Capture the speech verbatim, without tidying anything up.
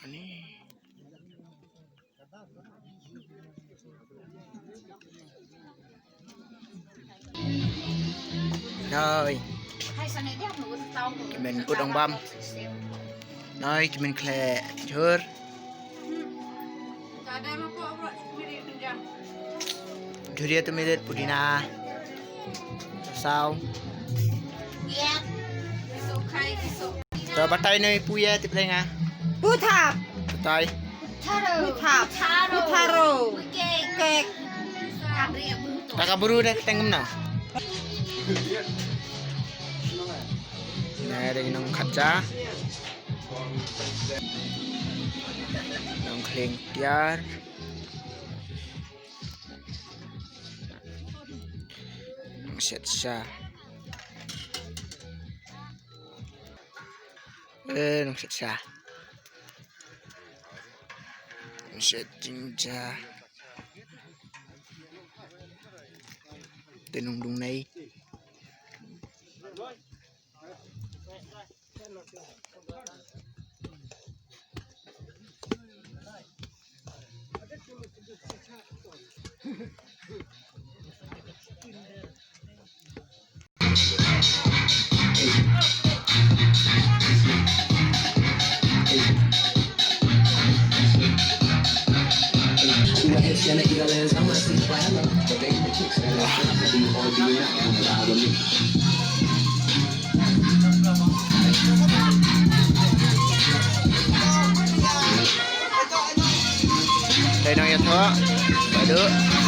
Ani. Noi. Ki men kut ong bam. Noi, ki men khleh jhur. Jhur ïa tu milit pudina. Saw. To batai noi pu ïa tip renga. Puthap. Batai. Putharo. Puthap. Putharo. Putharo. Kek. Kek. Taka buru dah keteng kumno. Nah, dah nong khatja. Nong khling tiar. Nong set sha. Eh, nong set sha. Nong set jingja. Te nong dung nei. Te nang ïathoh. Padu.